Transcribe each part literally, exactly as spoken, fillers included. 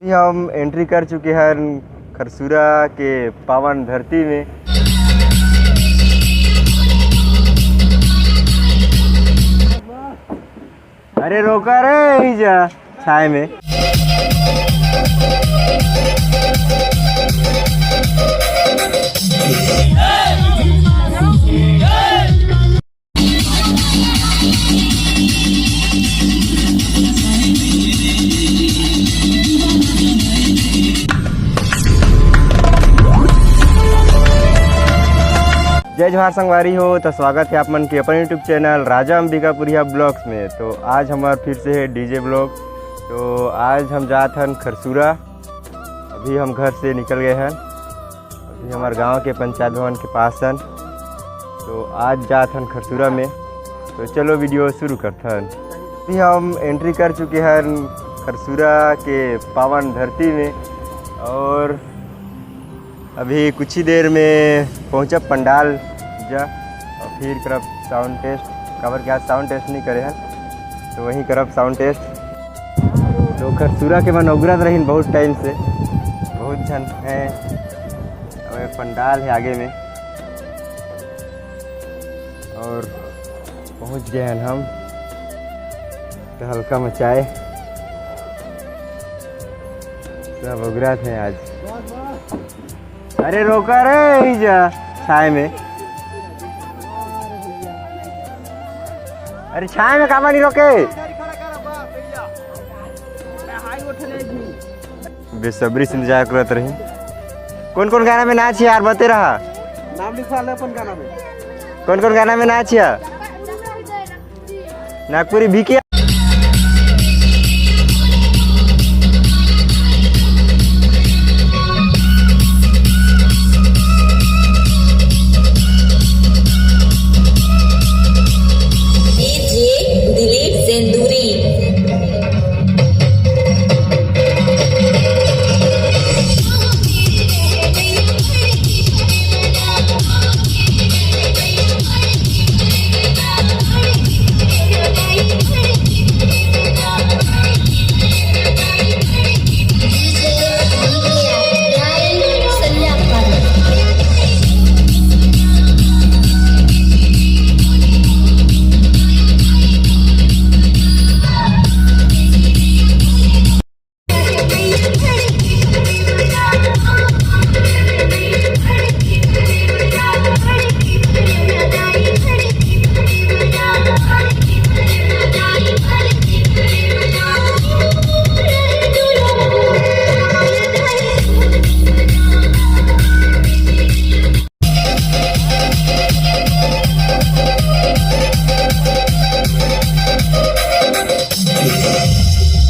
हम एंट्री कर चुके हन खरसूरा के पावन धरती में। अरे रोका रे, यही जा छाए में। जय जोहार संगवारी हो, तो स्वागत है आप मन के अपन YouTube चैनल राजा अंबिकापुरिया ब्लॉग्स में। तो आज हमार फिर से है डीजे ब्लॉग। तो आज हम जात हन खरसूरा। अभी हम घर से निकल गए हन, अभी हमार गांव के पंचायत भवन के पास हन। तो आज जात हन खरसूरा में। तो चलो वीडियो शुरू करथन। अभी हम एंट्री कर चुके हन खरसूरा के पावन धरती में, और अभी कुछ ही देर में पहुंचब पंडाल जा, और फिर करब साउंड टेस्ट। काबर के आज साउंड टेस्ट नहीं करे हन, तो वहीं करब साउंड टेस्ट। तो खरसूरा के मन उगरत रहिन बहुत टाइम से, बहुत झन हैं। अउ ये पंडाल है आगे में, और पहुंच गए हैं हम। तो हल्का मचाए, सब उगरत हैं आज। अरे रोका रे, यही जा छाए में। अरे छाए में काबर नहीं रोके? बेसब्री से इंतजार करत रही। कौन कौन गाना में नाच है यार, बते रहा। नाम लिखवा ले अपन गाना में। कौन कौन गाना में नाच है? नागपुरी भी किया। डीजे दिलीप सेंदूरी।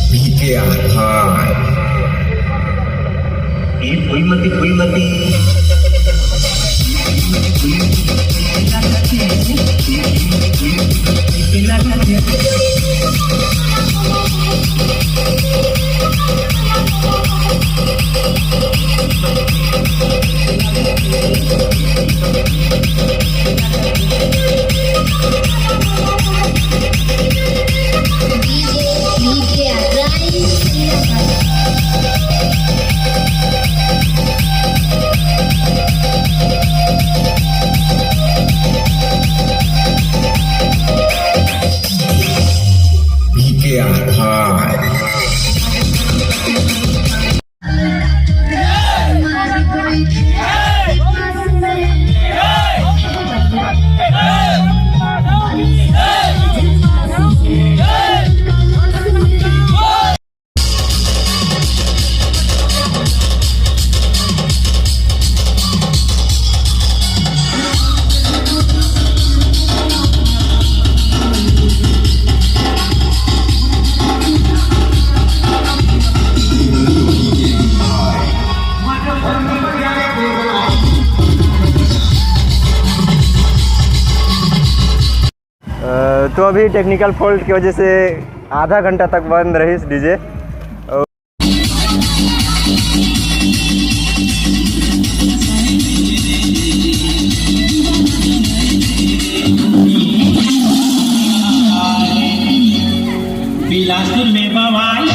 पीके आधार। ए फुलमती, फुलमती। पीके आधार। अ, तो अभी टेक्निकल फॉल्ट की वजह से आधा घंटा तक बंद रहिस डीजे। बिलासपुर में बवाल।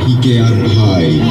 ठीक है यार भाई।